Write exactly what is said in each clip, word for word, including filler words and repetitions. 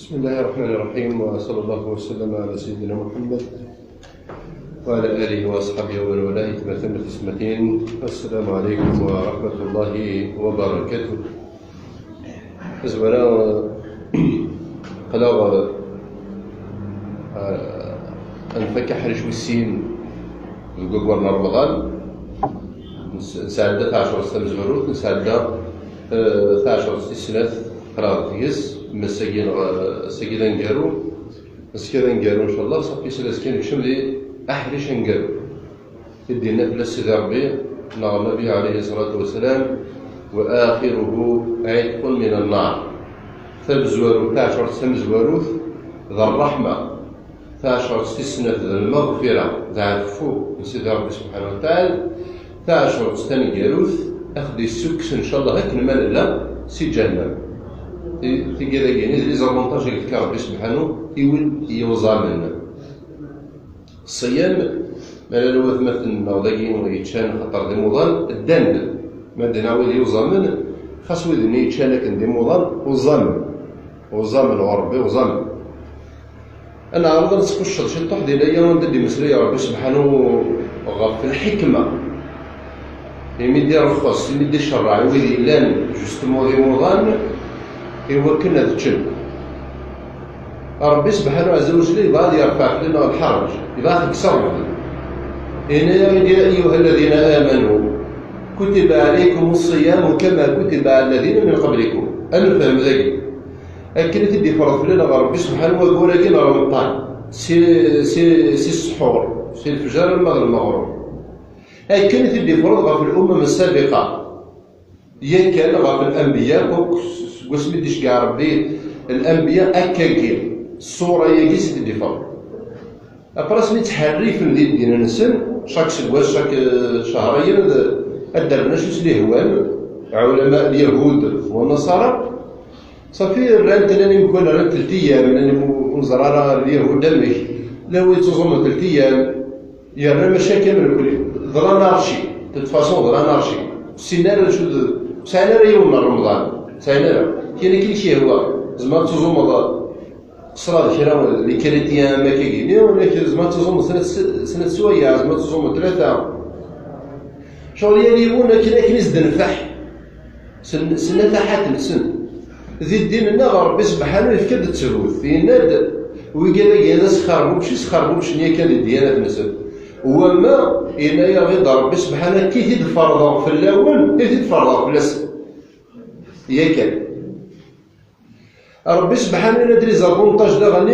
بسم الله الرحمن الرحيم، وصلى الله وسلم على سيدنا محمد وعلى آله وأصحابه ومن والاه. إتمة السمتين، السلام عليكم ورحمة الله وبركاته. Azwara, qqleɣ, eh, ad nfak aḥric wis sin deg waggur n Remḍan. Nes-, nesɛedda taɛecret tamezwarut, nesɛedda, eh, taɛecret tis snat, qqleɣ deg-s, ma ass-agi neɣ, eh, ass-agi d aneggaru, azekka d aneggaru, ncallah, ṣafi s azekka nekcem di aḥric aneggaru. I d-yenna fell-as Sidi Ṛebbi neɣ Nnbi ɛalayhi ṣṣalatu wassalam: "Wa axiruhu ɛitqun min annar." Tamezwarut, taɛecret tamezwarut d ṛṛeḥma, taɛecret tis snat d lmeɣfira, d ɛfu n Sidi Ṛebbi subḥanahu wa taɛala, taɛecret taneggarut ad ɣ-d-yessukkes, ncallah, akken ma nella si ǧahennam. Ti-, tigad-agi-nni d les avantages i yefka Ṛebbi subḥanahu i win yuẓamen. Ṣṣiyam, ma llan watmaten-nneɣ dagi yeččan xaṭer d imuḍan, ddan-d. Ma d-nawi d yuẓamen, xas wid-nni yeččan akken d imuḍan, uẓamen. Uẓamen ɣur Ṛebbi, uẓamen. Ad neɛreḍ ad nesqucceḍ ciṭṭuḥ di laya anda d-imeslay Ṛebbi subḥanahu ɣef lḥikma. Imi d-irexxes, imi d-icerreɛ i wid yellan justement d imuḍan, i wakken ad ččen. Ṛebbi subḥanahu ɛezza wa jalla yebɣa ad yerfeɛ fell-aneɣ lḥerǧ, yebɣa ad t-yekkes Ṛebbi. Yenna-yaɣ-id: "Ya ayyuha alladhina amanu, kutiba alaykumu ṣṣiyamu kama kutiba ala alladhina min qablikum." Ad nefhem dagi. Akken i t-id-ifreḍ fell-aneɣ Ṛebbi subḥanahu waggur-agi n Remḍan, si, si, si ṣṣḥur, si lefjer arma d lmeɣreb. Akken i t-id-ifreḍ ɣef l'umam as-sabiqa, yakan ɣef l'anbiya, akk seg wasmi i d-iceggeɛ Ṛebbi l'anbiya, akkagi, ṣṣura-yagi i t-id-ifreḍ. Après asmi ttḥerrifen di ddin-nsen, chaque seggas, chaque, eh, cehrayen, ad, ad d-rren acu s lihwan, ɛulama lyahud wa nnaṣara, ṣafi rran-t, nnan imkun rran-t telt ayyam, nnan ur neẓri ara lyahud amek, llan wid yettuẓumen telt ayyam, yerna mačči akka am nekni, d l'anarchie, de toute façon d l'anarchie, ur ssinen ara acu d, ur sɛin ara yiwen n Remḍan, ur sɛin ara, kan akken i k-yehwa, tzemreḍ ad tuẓumeḍ ṣṣra d kra, les chrétiens am akkagi-nni, ulac, tzemreḍ ad tuẓumeḍ snat, snat swayeɛ, tzemreḍ ad tuẓumeḍ tlata. Ccɣel yal yiwen akken, akken i s-d-tenfeɛ. Sen-, senna taḥat-nsen. Di ddin-nneɣ Ṛebbi subḥanahu yefka-d ttbut. Yenna-d, wigad-agi ad asxerbubec, isxerbubec-nni akka di ddyanat-nsen. Wamma, yenna-yaɣ-id Ṛebbi subḥanahu, akka i t-id-ferḍeɣ fell-awen, i t-id-ferḍeɣ fell-asen. Yakan. Ṛebbi subḥanahu yenna-d les avantages daɣen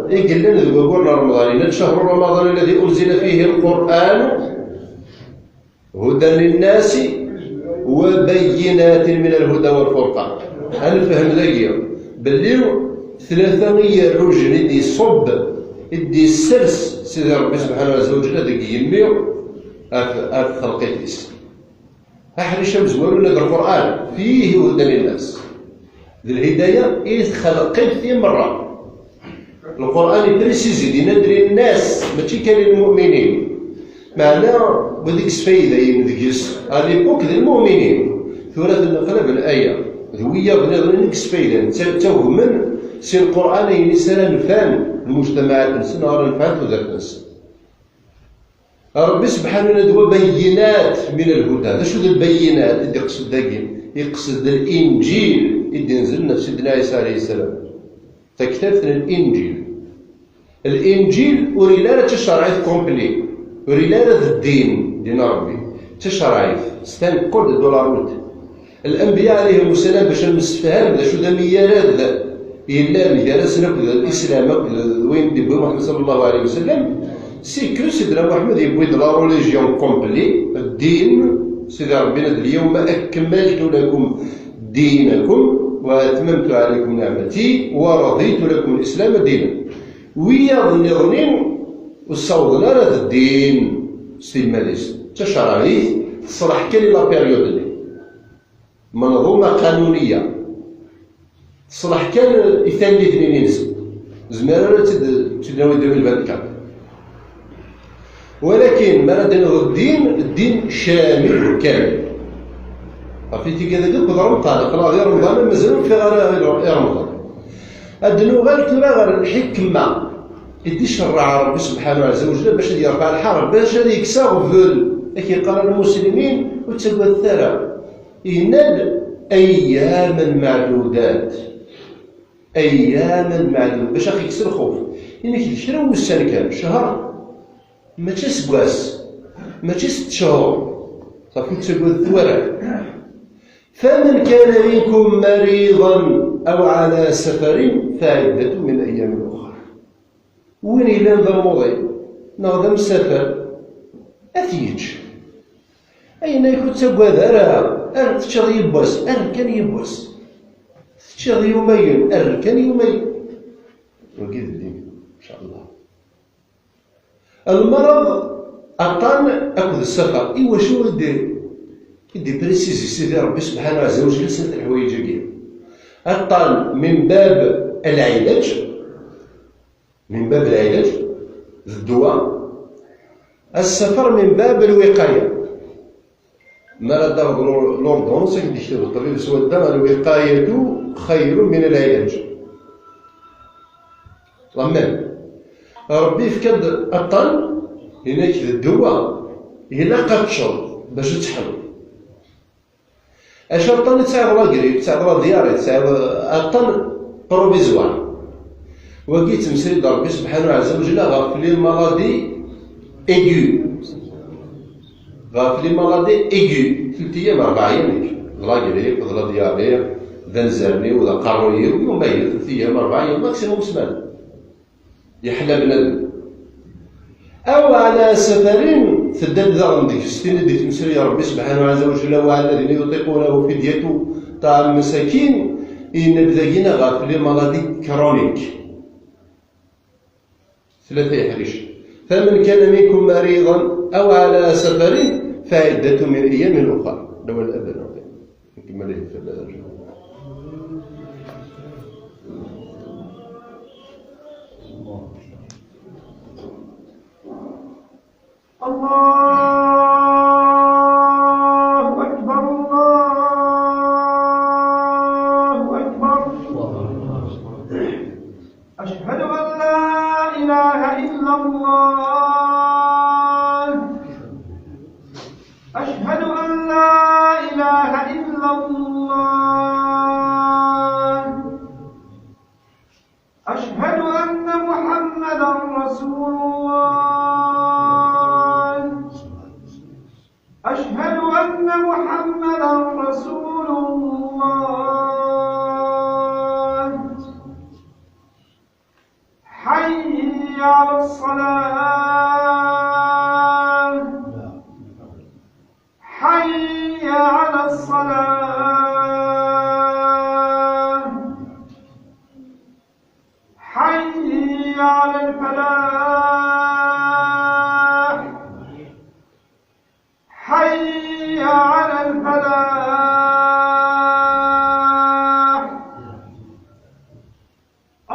i yellan deg waggur n Remḍan. Yenna-d: "Cahru Ramaḍan alladhi unzila fihi l-Qur'an hudan linnasi wa bayyinatin min al-huda wal-furqan." Ad nefhem dagi belli tlata igerrujen i d-iṣubb, i d-issers Sidi Ṛebbi subḥanahu ɛezza wa jalla deg yimi ɣef, ɣef txelqit-is. Aḥric amezwaru n Lqur'an, fihi hudan linnas. D lhidaya i txelqit i merra. Lqur'an iprécise-d, yenna-d linnas, mačči kan i lmuminin. Meɛna wid i yesfaydayen deg-s, à l'époque d lmuminin. Tura tenneqlab l'aya. D wiyaḍ nniḍen i yesfaydan, tta-, ttagmen si Lqur'an ayen i s ara nfan lmujtamaɛat-nsen, neɣ ara nfan tudert-nsen. Ṛebbi subḥanahu yenna-d: "Wa bayyinat min al-huda." D acu d lbayyinat i d-iqsed dagi? Iqsed d Linǧil i d-inzlen ɣef Sidna Ɛisa ɛalayhi ssalam. Taktabt n Linǧil. Linǧil ur yelli ara d tacerɛit complet, ur yelli ara d ddin, ddin n Ṛebbi. D tacerɛit, c'est un code de la route. L'anbiya ɛalayhim ssalam, bac ad nemsefham d acu d amyarad yellan gar-asen akked Lislam akked d wayen d-yewwi Muḥemmed ṣalla Llahu ɛalayhi wa sallam, c'est que Sidna Muḥemmed yewwi-d la religion complète, ddin, Sidi Ṛebbi yenna-d: "Al-yawma akmaltu lakum dinakum wa atmamtu ɛalaykum niɛmati wa raditu lakum l-islama dina." Wiyaḍ nniḍen ur ssawḍen ara d ddin s timmad-is, d tacerɛit, teṣleḥ kan i la période-nni. Menḍuma qanuniya. Teṣleḥ kan i tallit-nni-nsen. Nezmer ara ad tt-id-, tt-id-nawi deux mille vingt-quatre. Walakin, mi ara d-iniḍ ddin, ddin camil kamil. Ɣef i tigad-agi akked Remḍan, aql-aɣ di Remḍan, mazal ur nfiɣ ara i Remḍan. Ad nuɣal tura ɣer lḥikma i d-icerreɛ Ṛebbi subḥanahu ɛezza wa jalla bac ad yerfeɛ lḥerb, bac ad yekkes aɣbel. Ad k-yeqqar a lmuslimin, ur ttagadet ara. Yenna-d: "Ayyaman maɛdudat." Ayyaman maɛdudat, bac ad ɣ-yekkes lxuf. Yenna-k d kra n wussan kan, ccher, mačči aseggas, mačči sett cchur. Ṣafi, ur ttagadet ara. "Faman kana minkum mariḍan aw ɛala safarin faɛiddatun min ayyamin uxar." Win yellan d amuḍin neɣ d amsafer, ad t-yečč. Ayen ay ur ttagad ara, ar teččeḍ yiwwas, ar kan yiwwas. Teččiḍ yumayen, ar kan yumayen. Wagi d ddin, incallah. Lmerḍ, aṭṭan akked ssafer. Iwacu i d-, i d-iprisizi Sidi Ṛebbi subḥanahu ɛezza wa jalla snat leḥwayeǧ-agi? Aṭṭan min bab lɛilaǧ, min bab lɛilaǧ d ddwa, assafer min bab lwiqaya. Mi ara d-taweḍ l'or-, l'ordonnance, ad k-d-yekteb ṭṭbib swadda: "Lwiqayatu xayrun min lɛilaǧ." Lamem. Ṛebbi yefka-d aṭṭan, yenna-k d ddwa, ilaq ad teččeḍ bac ad teḥluḍ. Acu aṭṭan i tesɛiḍ la grippe, tesɛiḍ la diarrhée, tesɛiḍ aṭṭan provisoire. Wagi yettmeslay-d Ṛebbi subḥanahu ɛezza wa jalla ɣef les maladies aiguës. Ɣef les maladies aiguës, telt ayyam, rebɛa ayyam, d la grippe, d la diarrhée, d anzerniw, d aqerruy-iw, yumayen, telt ayyam, rebɛa ayyam, maximum ssmana. Yeḥla bnadem. Aw ɛala safarin, tedda-d daɣen deg-s tin i d-yettmeslay Ṛebbi subḥanahu ɛezza wa jalla: "Wa ɛala lladhina yutiqunahu fidyatu ṭɛamu masakin", yenna-d dagi ɣef les maladies chroniques. Tlata yeḥricen. "Faman kana minkum mariḍan aw ɛala safarin faɛiddatun min ayyamin uxar." Lawan abad. Nkemmel ihi fell-as. الله أكبر، الله أكبر. أشهد أن لا إله إلا الله. أشهد أن لا إله إلا الله. أشهد أن محمدا رسول الله. أشهد أن محمدا رسول الله. حي على الصلاة. حي على الصلاة. حي على الفلاح. حي على الفلاح.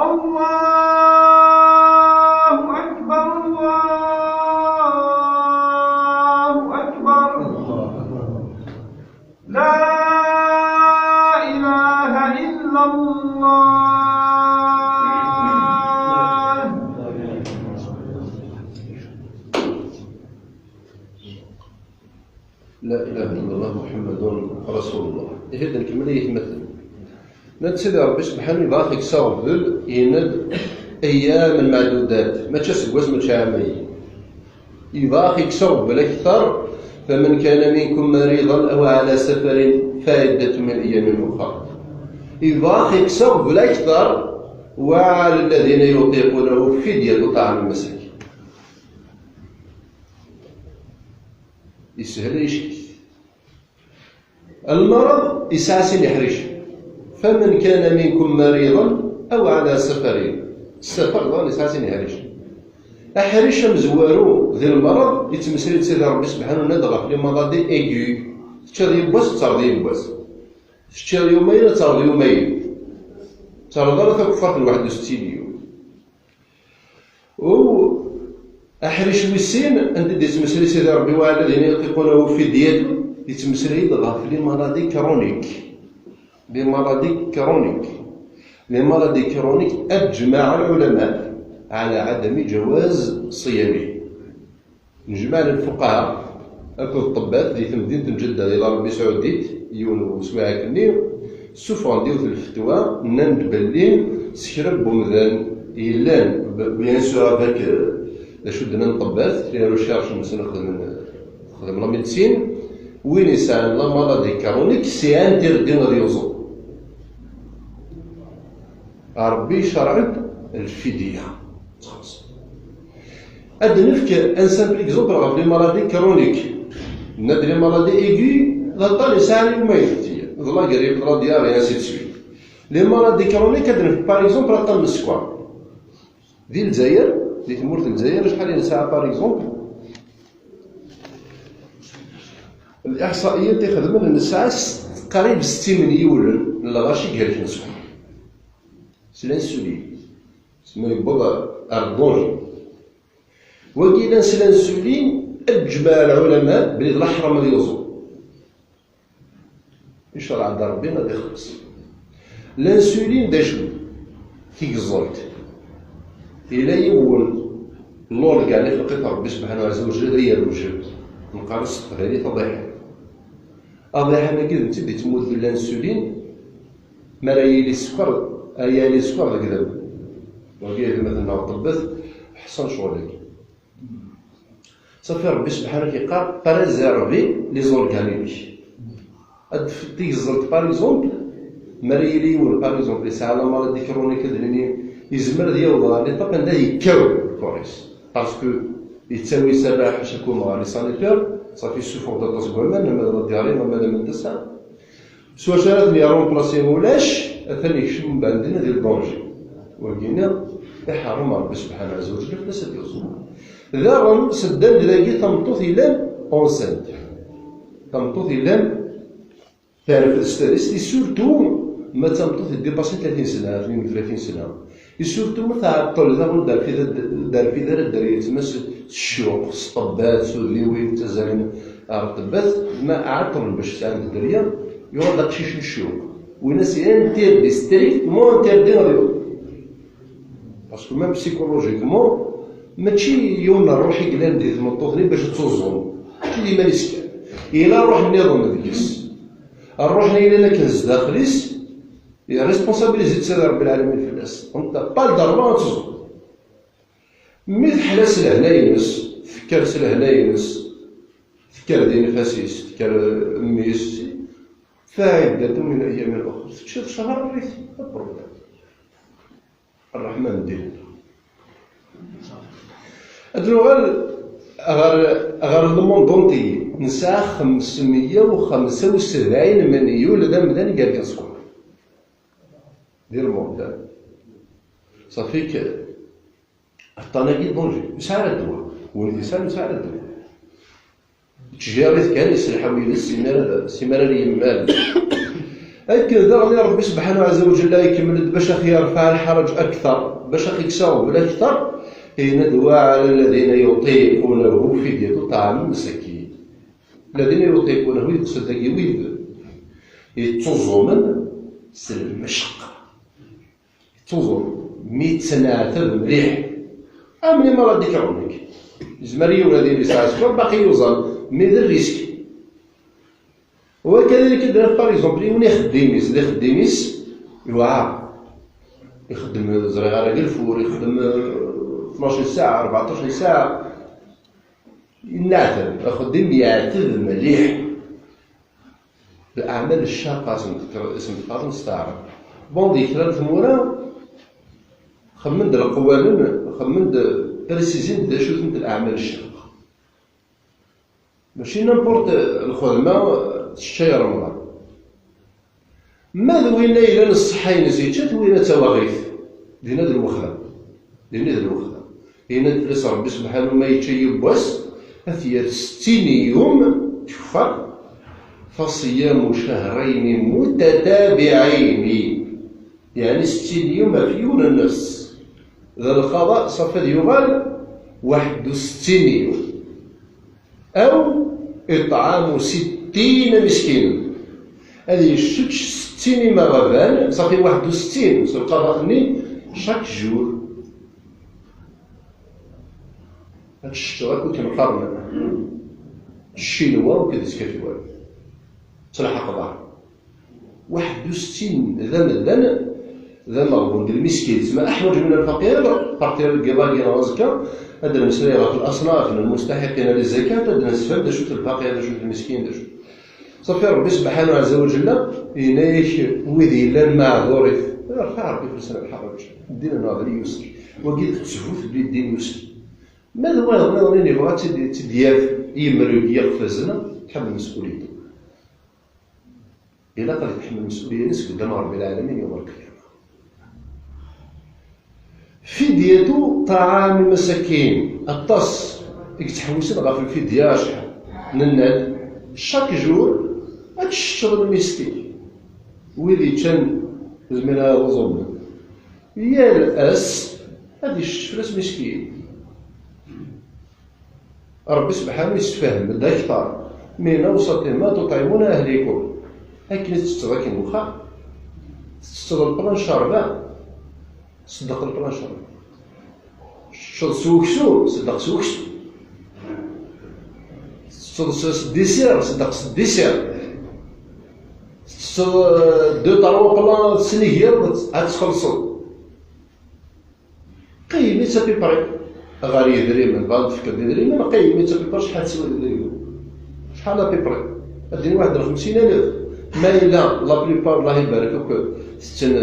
الله أكبر، الله أكبر. لا إله إلا الله. La ilaha illallah Muḥemmadun Rasulullah. Ihi ad nkemmel ay atmaten. Nnan-d Sidi Ṛebbi subḥanahu, yebɣa ad ɣ-ikkes aɣbel, yenna-d ayyaman maɛdudat, mačči aseggas, mačči ɛamayen. Yebɣa ad ɣ-ikkes aɣbel akteṛ: "Faman kana minkum mariḍan aw ɛala safarin faɛiddatun min ayyamin uxar." Yebɣa ad ɣ-ikkes aɣbel akteṛ: "Wa ɛala lladhina yutiqunahu fidyatu ṭɛamu masakin." Yeshel ayecki. Lmerḍ yesɛa sin iḥricen. "Faman kana minkum mariḍan aw ɛala safarin." Ssafar daɣen yesɛa sin iḥricen. Aḥric amezwaru di lmerḍ, yettmeslay-d Sidi Ṛebbi subḥanahu, yenna-d ɣef les maladies aiguës. Teččiḍ yiwwas, tettreḍ yiwwas. Teččiḍ yumayen, ad tettreḍ yumayen. Ur tettreḍ ara takeffart n waḥed u settin yum. U aḥric wis sin, anda i d-yettmeslay Sidi Ṛebbi: "Wa ɛala lladhina yutiqunahu fidyatun", yettmeslay-d ɣef les maladies chroniques. Les maladies chroniques. Les maladies chroniques أجمع العلماء على عدم جواز صيامه. Nejmaɛ lfuqaha akked ṭṭebbat di temdint n Ǧedda, di la Rebbi sɛuddit yiwen uswiɛ akkenni, ssufɣen-d yiwet n lfetwa, nnan-d belli s kra n wemdan yellan, b-, bien sûr avec, euh, d acu d-nnan ṭṭebbat, les recherches-nsen xedmen, xedmen la médecine, win yesɛan la maladie chronique, c'est interdit ad yuẓum. Rebbi yecreɛ-d lfidya. Ad d-nefk un simple exemple ɣef les maladies chroniques. Nenna-d les maladies aiguës, d aṭṭan yesɛan imayt, d la grippe, d la diarrhée, ainsi de suite. Les maladies chroniques, ad d-nefk, par exemple, aṭṭan n sskeṛ. Di Lezzayer, di tmurt n Lezzayer, acḥal i nesɛa, par exemple, الإحصائيات i xedmen, nesɛa s-, qrib settin n yiwlen n lɣaci i ihelken sskeṛ. S l'insuline. Sma yewweḍ ar danger. Wagi yellan s l'insuline, ǧmaɛ lɛulama belli d leḥram ad yuẓum. Ccreɛ n Rebbi ad ixelleṣ. L'insuline d acu? Tigeẓẓelt. Yella yiwen l'organe i xelq-it Rebbi subḥanahu wa taɛala d agerruj, neqqar-as s teqbaylit aḍiḥan. Aḍiḥan-agi d netta i d-yettmudden l'insuline mi ara yili sskeṛ, ara yali sskeṛ deg udem. Wagi atmaten-nneɣ ṭṭebbat ḥṣan ccɣel-agi. Safi Rebbi subḥanahu yeqqar: préserver les organes-inek. Ad d-taf tigeẓẓelt, par exemple, mi ara yili yiwen, par exemple, yesɛa la maladie chronique, ad d-nini, yezmer ad yaweḍ ɣer l'étape anda yekkaw lkor-is. Parce que yettawi s rraḥ, ḥaca kum ɣer les sanitaires, safi yessufeɣ-d aṭas n waman, ama d la diarrhée, ama d aman tasa. S wacu ara ten-yerremplasi ulac, atan yekcem mbeɛd dinna di ldanger. Wagini iḥerrem Rebbi subḥanahu wa taɛala fell-as ad yuẓum. Daɣen, seddan-d dagi tameṭṭut yellan enceinte. Tameṭṭut yellan terfed s tadist, et surtout ma d tameṭṭut idipasi tlatin sna, tnin u tlatin sna. Et surtout ma tɛeṭṭel daɣen ur d-terfid ara, ur d-terfid ara dderya-s, ma s, s ccuq, s ṭṭebbat, s tudliwin, ttazzalen ɣer ṭṭebbat, ma ɛeṭṭlen bac sɛan dderya, yuɣal d aqcic n ccuq. Winna c'est interdit, strictement interdit ad yuɣal. Parce que même psychologiquement, mačči yiwen n ṛṛuḥ i yellan di tmeṭṭut-nni bac ad tuẓum. Mačči d iman-is kan. Yella ṛṛuḥ nniḍen deg-s. Ṛṛuḥ-nni yellan akken zdaxel-is, responsabilisé-tt Rebbi lɛalamin fell-as. On n'a pas le droit ad tuẓum. Mi teḥla s lehna-ines, tekker s lehna-ines, tekker di nnfas-is, tekker mmi-s, فعدة من أيام أخر. Teččiḍ ccher, rret, pas de problème. Ṛṛeḥma n ddin. Ad nuɣal ɣer, ɣer le monde entier. Nesɛa xemsemya u xemsa u sebɛin melyun d amdan i yerkan sskeṛ. Di le monde. Safi que aṭṭan-agi d danger. Ur nesɛi ara ddwa. Win i t-yesɛan ur nesɛi ara ddwa. Ttjiṛ-it kan, iselḥaw yid-s, si mi ara, si mi ara yemmal. Akken daɣen i Ṛebbi subḥanahu ɛazza wa ǧalla ikemmel-d bac ad aɣ-yerfeɛ lḥeṛǧ akteṛ, bac ad aɣ-ikkes aɣbel akteṛ, yenna-d: وعلى الذين يطيقونه فدية طعام مسكين. الذين يطيقونه, yeqsed dagi wid yettuẓumen s lmecqa. Tuẓum, mi ttneɛtab mliḥ. Am les maladies chroniques. Yezmer yiwen ad yili yesɛa sskeṛ, baqi yuẓam, mais d risque. Wakadalik ad d-naf, par exemple, yiwen ixeddim-is, d ixeddim-is, yewɛer. Ixeddem, ẓriɣ ara, deg lfur, ixeddem, eh, tnac ssaɛa, rbeɛṭac ssaɛa. Yenneɛtab, axeddim yeɛteb mliḥ. Leɛmal ccaqa, asen-d-qqaren s taɛrabt. Bon, di kra n tmura, xemmen-d leqwanen, xemmen-d, précisin-d d acu-tent leɛmal ccaqa. Mačči n'importe lxedma tečča i Remḍan. Ma d winna yellan ṣṣeḥḥa-ines yečča-t, winna d tawaɣit. Dinna d lwexda. Dinna d lwexda. Yenna-d fell-as Ṛebbi subḥanahu, ma yečča yiwwas, ad t-yerr settin yum, tkeffar. فصيام شهرين متتابعين. Yeɛni settin yum ɣef yiwen nnefs. D lqaḍa, ṣafi ad yuɣal waḥed u settin yum. أو إطعام ستين مسكينا. Ad yessečč settin imaɣaban, ṣafi waḥed u settin s lqaḍa-nni, chaque jour. Ad teččeḍ akk akken qqaren Ccinwa akked Skatiwan. Ttlaḥaqeḍ-aɣ. Waḥed u settin d amdan, d ameɣbun, d lmiskin. Tma aḥwaǧ min lfaqir, partir deg iḍ-agi neɣ azekka, ad d-nemmeslay ɣef الأصناف n المستحقين للزكاة, ad d-nesfhem d acu-t lfaqir, d acu-t lmiskin, d acu. Ṣafi Ṛebbi subḥanahu ɛezza wa ǧella yenna-yak wid yellan meɛdurit, yerfa Ṛebbi fell-asen lḥeṛǧ. Ddin-nneɣ d yusr. Wagi d ttbut belli ddin yusr. Ma d wayeḍ nniḍen i yebɣa ad tt-id-, tt-id-yaf yemru deg yiqfazna, tḥemmel mes'uliyat. Ilaq ad tḥemmel mes'uliyat seg uddam Ṛebbi lɛalamin yawm lqiyama. Fidyatu ṭɛami masakin. Aṭas i yettḥewwisen ɣef lfidya, acḥal nnan-d, chaque jour ad teččeḍ lmiski. Wid yeččan, zmiren ad uẓumen. Yal ass ad yečč fell-as miskin. Ṛebbi subḥanahu yessefhem-d akteṛ. Min awsati ma tuṭɛimuna ahlikum. Akken i tettetteḍ akken wexxam. Tettetteḍ lplan n ccerba, ṣeddeq lplan n ccerba. Teččeḍ s uksum, ṣeddeq s uksum. Tettetteḍ s, s ddisir, ṣeddeq s ddisir. Tettetteḍ, euh, deux, trois plans, tesnigireḍ, ad txellṣeḍ. Qim-itt à peu près ɣer yedrimen, bɣan tefkeḍ idrimen, qim-itt à peu près, acḥal teswa idrimen? Acḥal à peu près? Ad d-yini waḥed n xemsin alef. Ma yella, la plupart, Allah ibarek akk, tetten, eh,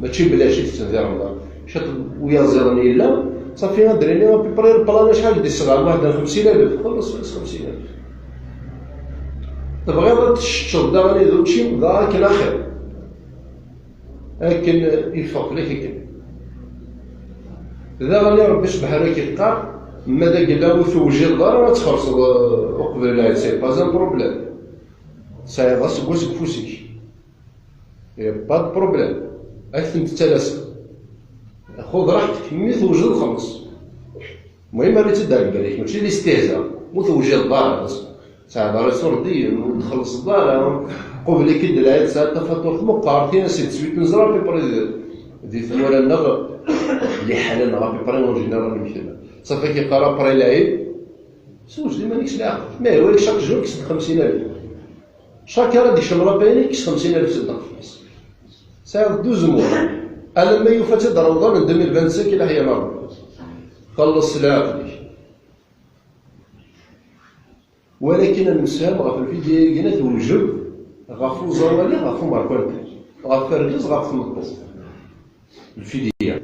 mačči belac i tetten di Remḍan. Ciṭ uyaziḍen yella, ṣafi ad d-nini à peu près lplan acḥal d-isɣam, waḥed n xemsin alef, xelleṣ fell-as xemsin alef. Tebɣiḍ ad teččeḍ daɣen d učči, dɣa akken axir. Akken yeffeɣ fell-ak akken. Daɣen i Ṛebbi subḥanahu i k-yeqqar, ma d agella ur tewjideḍ ara ad txellṣeḍ, euh, uqbel lɛid, c'est pas un problème. Tesɛiḍ aseggas deg ufus-ik. Y a pas de problème. Ad k-tent-ttalaseɣ. Xud raḥt-ik, mi tewjideḍ xelleṣ. Muhim, err-itt-id ar lbal-ik, mačči d istihza. Ur tewjideḍ ara, tesɛiḍ ara iṣurdiyen, ur txellṣeḍ ara, qubel-ik-id lɛid tesɛiḍ tafaṭurt meqqar, tin-a c'est dix-huit, neẓra à peu près di, di tmura-nneɣ, liḥala-nneɣ à peu près en général amek tella. Ṣafi ak-yeqqar après lɛid, sewjed iman-ik s leɛqel. Ma yehwa-yak chaque jour, kkes-d xemsin alef. Chaque ara d-ikcem Ṛebbi, kkes xemsin alef ṣeddeq fell-as. Tesɛiḍ douze mois. Alamma yufa-tt-id Remḍan n deux mille vingt-cinq, i leḥya n Ṛebbi. Xelleṣ s leɛqel-ik. Walakin ad nemsefham ɣef lfidya-agi, ad tewjeb ɣef uẓawali, ɣef umerkanti, ɣef urgaz, ɣef tmeṭṭut. Lfidya.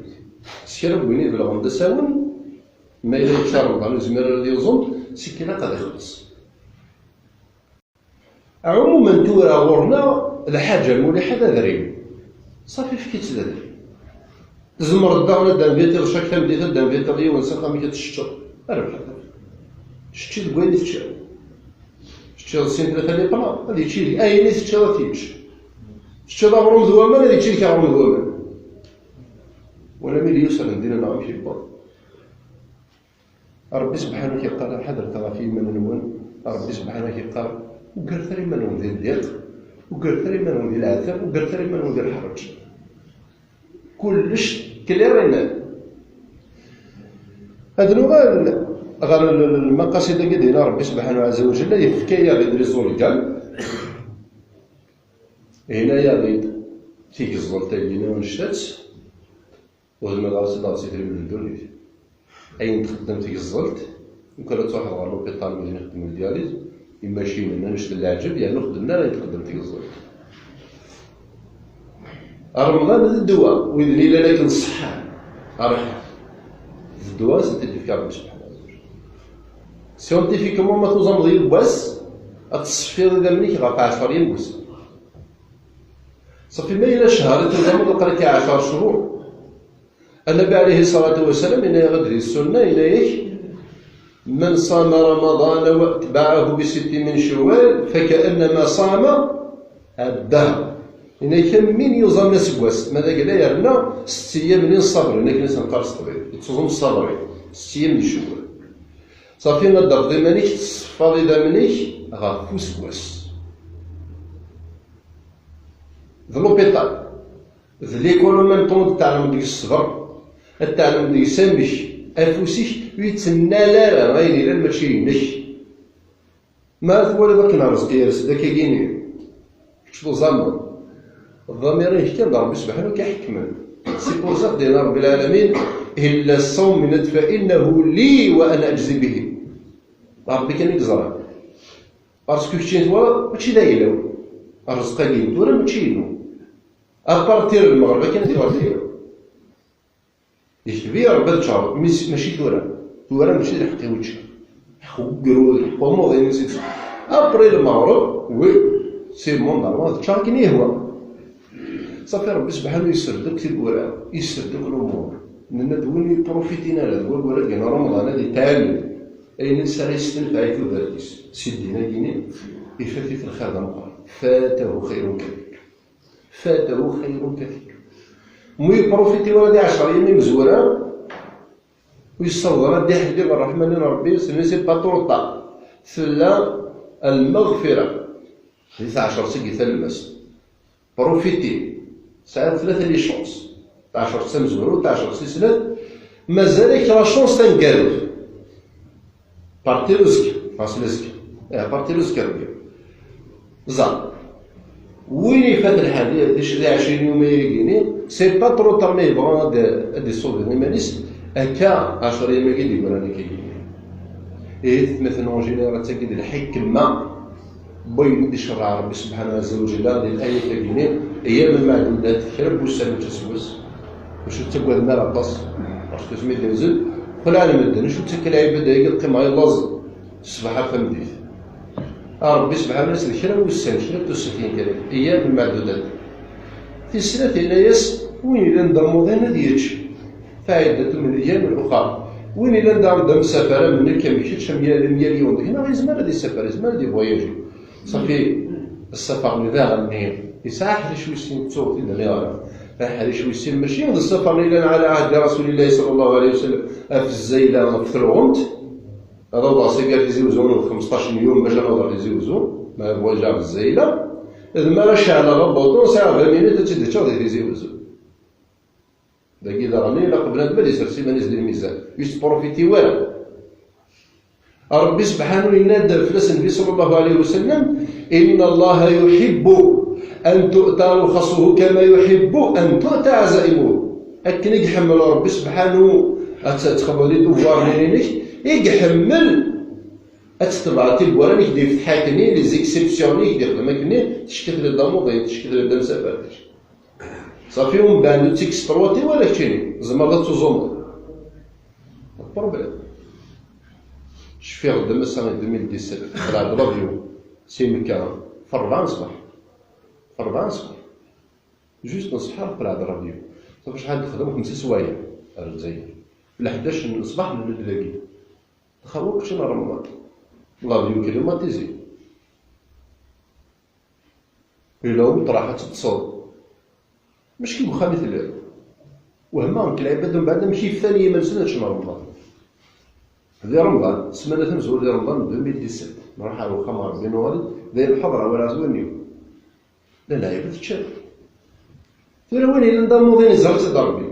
S kra n win ibelɣen d asawen, ma yella yečča Remḍan ur yezmir ara ad yuẓum, seg ilaq ad ixelleṣ. Ɛumumen tura ɣur-neɣ lḥaǧa lmuliḥa d adrim. Ṣafi, efk-itt d adrim. Tzemreḍ daɣen ad d-invitiḍ cak tameddit, ad d-invitiḍ yiwen s axxam-ik ad teččeḍ. Rbeḥ. Teččiḍ deg wayen i teččiḍ. Teččiḍ sin tlata liqla, ad yečč yid-k. Ayen i teččiḍ ad t-yečč. Teččiḍ aɣrum d waman, ad yečč yid-k aɣrum d waman. Wala mi d-yusa din-nneɣ amek yewweḍ. Ṛebbi subḥanahu yeqqar, ḥadret ɣef yiman-nwen. Ṛebbi subḥanahu yeqqar, ugret ara iman-nwen di ddiq, ugret ara iman-nwen di leɛtab, ugret ara iman-nwen di lḥerǧ. Kullec clair i net. Ad nuɣal ɣer l-, l-, lmaqasid-agi, d-yenna Ṛebbi subḥanahu ɛazza wa jalla, yefka-yaɣ-id les organes. Yenna-yaɣ-id tigeẓẓelt-agi-nni annect-a-tt, ur zmireɣ ad tt-id-aɣeɣ s idrimen n ddunit. Ayen txeddem tgeẓẓelt, ukan ad truḥeḍ ɣer l'hôpital, wid ixeddmen dialyse, imacinen, annect n leɛǧeb, yernu xeddmen ara ayen txeddem tgeẓẓelt. Remḍan d ddwa, wid yellan akken ṣeḥḥan, rḥan. D ddwa i sen-t-id-yefka Ṛebbi subḥanahu wa taɛala. Scientifiquement, ma tuẓameḍ yiwwas, ad teṣfiḍ idammen-ik ɣef ɛecṛa n yimgusen. Ṣafi, ma yella ccher i tuẓameḍ, aql-ak ɛecṛa cchur. Annabi ɛalayhi ṣṣalatu wassalam yenna-yaɣ-d di ssunna, yenna-yak, من صام رمضان وأتبعه بست من شوال فكأنما صام الدهر. Yenna-yak, am win yuẓamen aseggas, ma d agla yerna setta yyam n ṣṣabrin, akken i s-neqqar s teqbaylit, yettuẓum ṣṣabrin, setta yyam n Cewwal. Ṣafi, ad d-tafeḍ iman-ik, tesfeḍ idammen-ik ɣef useggas. d l'hôpital, d l'école en même temps, ad tɛelmeḍ deg-s ṣṣber, ad tɛelmeḍ deg-s amek afus-ik ur yettnal ara ayen yellan mačči inek. Ma twaliḍ akken rrezq yers-d akkagini, kečč tuẓameḍ. Ḍamir-ik kan d Ṛebbi subḥanahu i k-iḥekmen. C'est pour ça i d-yenna Ṛebbi lɛalamin: إلا الصوم فإنه لي وأنا أجزي به. D Ṛebbi kan i yeẓran. Parce que keččini tura mačči d ayla-w. Rrezq-agi n tura mačči inu. À partir n lmeɣreb akken ad yuɣal d ayla-w. Yekteb-iyi Ṛebbi ad ččeɣ, mais mačči tura. Tura mačči d lḥeqq-iw ad ččeɣ. Lḥeqq n ugrud, lḥeqq n umuḍin, ainsi de suite. Après lmeɣreb, oui, c'est bon, normalement ad ččeɣ akken i yehwa. Ṣafi, Ṛebbi subḥanahu yesser-d akk tiwwura, yesser-d akk lumuṛ. Nenna-d win ur yeprofitin ara deg waggur-agi n Remḍan ad yetɛalem ayen i s ara yestenfeɛ i tudert-is si ddin-agi-ni, ifat-it lxir d ameqqran. فاته خير كثير. فاته خير كثير. Mu yeprofiti wala di ɛecṛ yam imezwura, ur yessaweḍ ara ad d-iḥelli ṛṛeḥma-nni n Ṛebbi, c'est pas trop tard. Tella lmeɣfira di tɛecṛt-agi talemmast. Profiti. Tesɛiḍ tlata les chances. Taɛecṛt tamezwarut, taɛecṛt tis snat. Mazal-ak la chance taneggarut. Partir uzekka, ɣas d azekka. Eh, partir uzekka Rebbi. Ẓer. Win ifat lḥal di, di, di ɛecrin yum-agi-ni, c'est pas trop tard ma yebɣa ad, ad d-iṣubi iman-is, akka ɛecr yam-agi d-yegran akkagi. Ihi tmetna en général d tagi d lḥikma n wayen i d-icerreɛ Rebbi subḥanahu ɛezza wa jalla di layat-agi-ni, ayyam lmeɛdudat, kra n wussan mačči s wass. Ur ttaggaden ara aṭas, parce que asmi d-inzel, xelɛen medden, acu ttakk lɛibad-agi, qqim ɣer laẓ, ṣṣbeḥ ar tameddit. A Rebbi subḥanahu d kra n wussan, kra n tussatin kan, ayyam lmeɛdudat. Tis snat yenna-yas, win yellan d amuḍin ad yečč. فعدة من أيام أخر. Win yellan daɣen d amsafer am nekk, am kečč, am yal, am yal yiwen deg-neɣ, yezmer ad isafer, yezmer ad ivoyaji. Ṣafi, ssafer-nni daɣen-nni yesɛa ḥric wis sin, ttuɣ-t-id nniɣ ara. Ḥric wis sin mačči d ssafer-nni yellan على عهد رسول الله صلى الله عليه وسلم, ɣef zzayla, ɣef telɣemt. Ad awḍeɣ seg ar Tizi Uzzu, xmesṭac n yum bac ad awḍeɣ Tizi Uzzu, ma voyageɣ ɣef zzayla. D mi ara ceɛleɣ abuṭun, sɛiɣ vingt minutes ad tt-id-ččeɣ di Tizi Uzzu. Dagi daɣen ilaq bnadem ad isers iman-is di lmizan, ur yettprofiti wara. Ṛebbi subḥanahu yenna-d fell-as Nnbi ṣalla Llahu ɛalayhi wa sallam: إن الله يحب أن تؤتى رخصه كما يحب أن تؤتى عزائمه. Akken i iḥemmel Ṛebbi subḥanahu ad t-, ad txedmeḍ les devoirs-nni-inek, i iḥemmel ad tetbeɛeḍ tibbura-nni i k-d-ifetḥ akkenni, les exceptions-nni i k-d-ixdem akkenni, teckiḍ-d amuḍin, teckiḍ-d amsafer. Ṣafi, umbeɛd ur tt-exploité wala keččini, tzemreḍ ad tuẓumeḍ. Pas de problème. Cfiɣ-d ass-a i deux mille dix-sept, qelɛeɣ-d l'avion si Mekka f rebɛa n ṣṣbeḥ. F rebɛa n ṣṣbeḥ. Juste n ṣṣeḥḥa qelɛeɣ-d l'avion. Ṣafi, acḥal d-xedmeɣ? Xemsa swayeɛ ar Lezzayer. Leḥdac n ṣṣbeḥ nella-d dagi. Xawa keččini Remḍan. L'avion climatisé. Ila uṭraḥ ad teṭṭseḍ. Mačči deg uxxam i telliḍ. Wehmeɣ nekk lɛibad umbeɛd amek iftan yiman-nsen ad ččen Remḍan. Di Remḍan, ssmana tamezwarut di Remḍan deux mille dix-sept, nruḥ ar uxxam n Rebbi nuɣal-d, d ayen ḥeḍreɣ walaɣ s wallen-iw. La lɛibad ččan. Tura win yellan d amuḍin iẓra-tt-id Rebbi.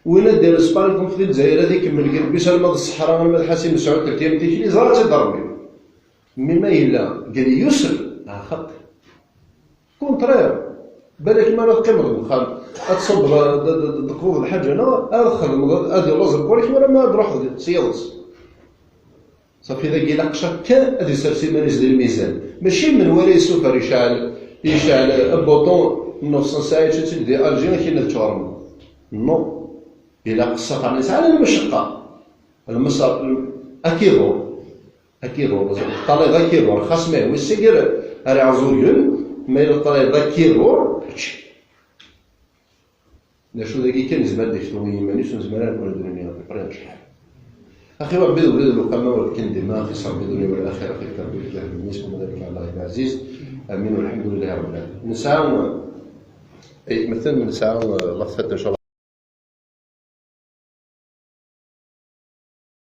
Win ad d-ires par exemple di Lezzayer ad ikemmel deg Rebbi alma d ṣṣeḥra, alma d Ḥasi Mesɛud, telt yam tikli, iẓra-tt-id Rebbi. Mi ma yella deg lyusr, axaṭer contraire. Balak mi ara teqqimeḍ deg uxxam, ad tṣubbeḍ, ad, ad, ad, ad teqḍuḍ lḥaǧa, neɣ ad txedmeḍ, ad, ad iluẓ lqul-ik, wala ma ad truḥeḍ s yiḍes. Ṣafi, dagi ilaq ccaṛ kan ad isers iman-is di lmizan. Mačči menwala yessufer, yecɛel, yecɛel abuṭun n neuf cent sɛid di Alger, akken ad ččeɣ Remḍan. Non. Ilaq ṣṣafer-nni yesɛa lmacaqqa. Lmeṣ-, akiḍur. Akiḍur. Teṭṭalayeḍ akiḍur. Xas ma yehwa ssegr ar Iɛeẓẓugen, ma yella teṭṭalayeḍ akiḍur, ečč. D acu dagi kan, yezmer ad d-iftu i yiman-is, ur nezmir ara ad d-nini à peu près acḥal. Axi Ṛebbi d ubrid n lqama, ur akken dima, axi s Ṛebbi ddunit wala axir, axi d Ṛebbi lkir d mmi-s, وما ذلك على الله بعزيز. آمين والحمد لله رب العالمين. Nesɛa, eh, مثلا nesɛa, eh, la fête, إن شاء الله.